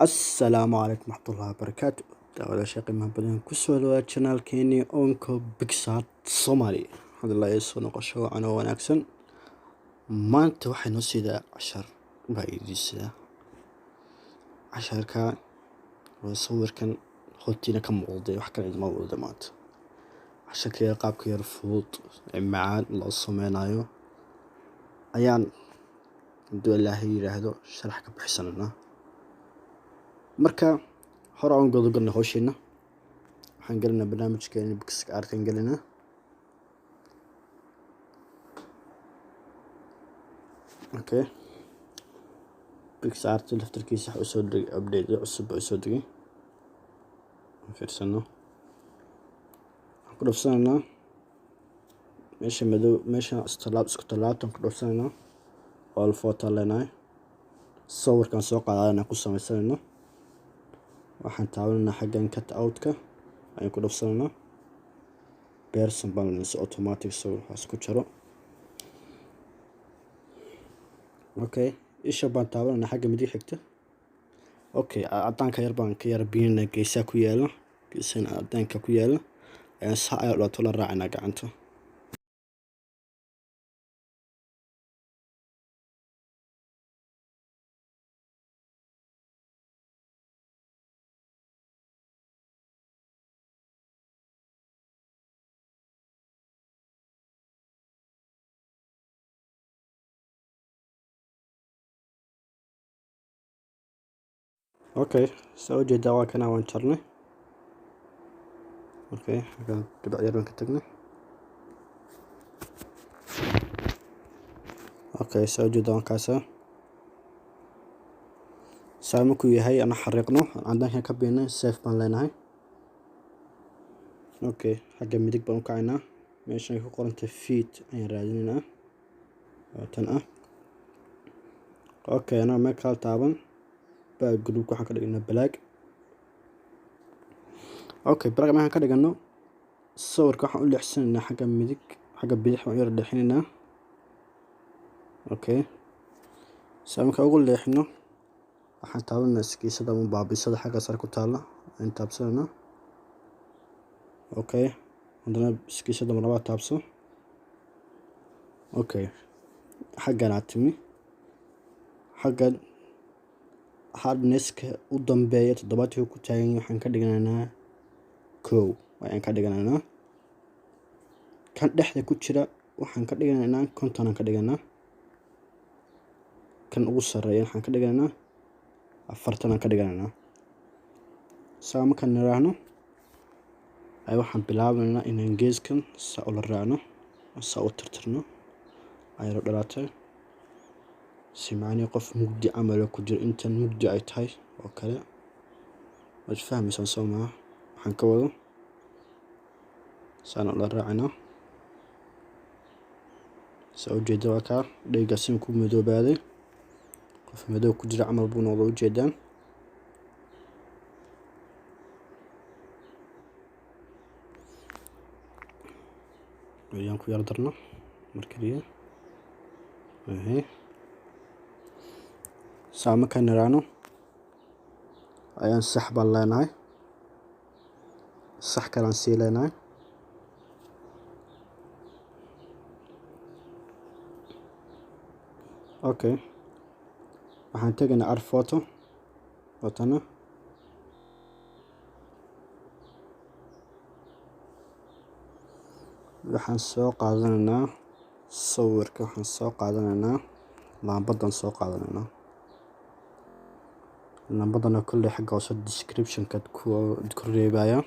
Assalaamu calaykum waraxmatullaahi wabarakaatu. Daawadayaasha qiimaha badan, kusoo dhawaada channelkeeni Onko PicsArt Somali. Alxamdulillah, iyo soo noqosho wacan oo wanaagsan. Maanta waxay noo sidaa cashar baa idiin sidaa. Casharka waa sawirkan hortiina ka muuqday, wax kale idima wada maanta. Casharka yar, qaabka yar fudud ee macaan loo sameynayo ayaan, hadduu Ilaahay yiraahdo, sharax ka bixisanaynaa. Marka hore aan guda galnay hawsheena, waxaan gelinaa barnaamijkeena PicsArt-kan gelinaa. Okay, PicsArt laftarkiisa waxa usoo degay update cusub baa usoo degay. Aan fiirsano. Waxaan ku dhufsanaynaa meesha madow, meesha istallaab isku tallaabtan ku dhufsanaynaa. All photo leenahay. Sawirkan soo qaadana ku sameysanayno. Waxaan taabanaynaa xaggan cut out-ka ayaan ku dhufsanaynaa. Person baan si automatic sawirkaas ku jaro. Okay, isha baan taabanaynaa xagga midig xigta. Okay, cadaanka yar baan ka yar biyinaynaa geesaha ku yaala. Geesahan cadaanka ku yaala ayaan saa ayaa dhawaato la raacaynaa gacanta. Okay, soo ujeedaa, waa kana, waan jarnay. Okay, xaggan dhibic yar baan ka tagnay. Okay, soo ujeedaa, waan kaasa. Saa markuu yahay ana xariiqno cadaankan ka biinay, save baan leenahay. Okay, xagga midig baan u kacaynaa. Meeshan ay ku qorantay fit ayaan raadinaynaa. Waa tan ah. Okay, anaa meel kala taaban. Baa group waxaan ka dhignaa black. Okay, black markaan ka dhigano, sawirka waxaan u leexsanaynaa xagga midig, xagga bidix baan u yara leexinaynaa. Okay, saa markaan ugu leexino, waxaan taabanaynaa iskiisada ama baabisada xagga sare ku taalla ayaan taabsanaynaa. Okay, haddana iskiisada mar labaad taabso. Okay, xaggan aad timi, xaggan hardnesska u dambeeya 70 ku taagan yahay, waxaan ka dhiganaynaa 1 ayaan ka dhiganaynaa. Kan dhexda ku jira waxaan ka dhiganaynaa 50 aan ka dhiganaa. Kan ugu sarreeya waxaan ka dhiganaynaa 40 aan ka dhiganaynaa. Saa markaan niraahno ay, waxaan bilaabaynaa inaan geeskan saa ula raacno, saa u tirtirno ayaro dhalaatay, si macnihii qof mugdi camal ku jiro, intan mugdi ay tahay oo kale. Waad fahmaysaan, soo maha? Waxaan ka wado saan ula raacaynaa. Saa ujeeda, waa kaa dheygaasi ku madoobaaday, qof madow ku jira camal buu noqdo, ujeedaan. Ayaan ku yar darno mar keliya. Saa markaan niraahno ayaan sax baan leenahay, sax kalaan sii leenahay. Okay, waxaan tegaynaa add photo, watana. Waxaan soo qaadanaynaa sawirka, waxaan soo qaadanaynaa laambadan, soo qaadanaynaa laambadana. Kolley xagga hoose description-ka ku reebaya.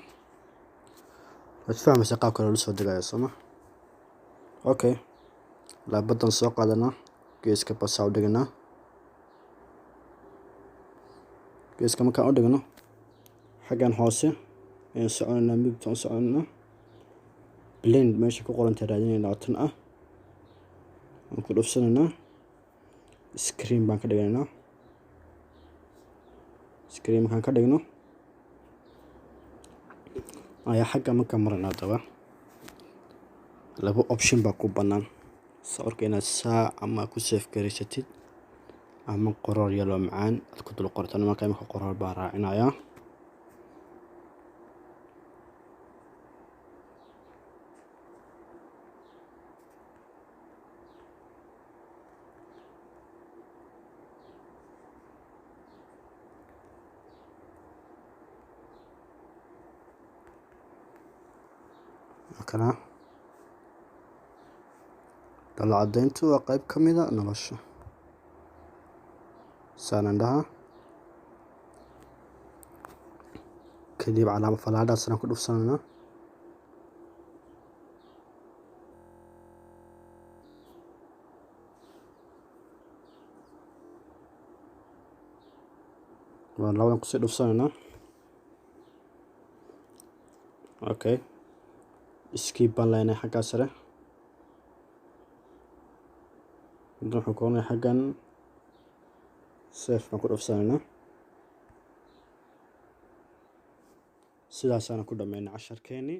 Waad fahmaysaa qaabka loola soo degayo, sooma? Okay, laambadan soo qaadanaa, geeska basaa u dhiganaa. Geeska markaan u dhigno, xaggan hoose ayaan soconaynaa, midigta u soconaynaa, blend meesha ku qoranta raadinaynaa oo tan ah waan ku dhufsanaynaa. Screen baan ka dhiganaynaa. Screen markaan ka dhigno ayaa xagga markaan marayna, haddaba laba option baa ku bannaan: sawirka inaad saa ama ku save garaysatid. Ama qoraal yar oo macaan aad ku dul qorto. Marka imika qoraal baan raacinayaa. Kana dhalo caddayntu waa qayb ka mid a nolosha, saanan dhaha. Kadib calaama falaadhaasna ku dhufsanayna. Waan labadan kusii dhufsanaynaa. Okay, skip baan leenahay xaggaa sare. Inta wuxuu koonaya xaggan save baan ku dhufsanaynaa. Sidaasaana ku dhameynay casharkeeni.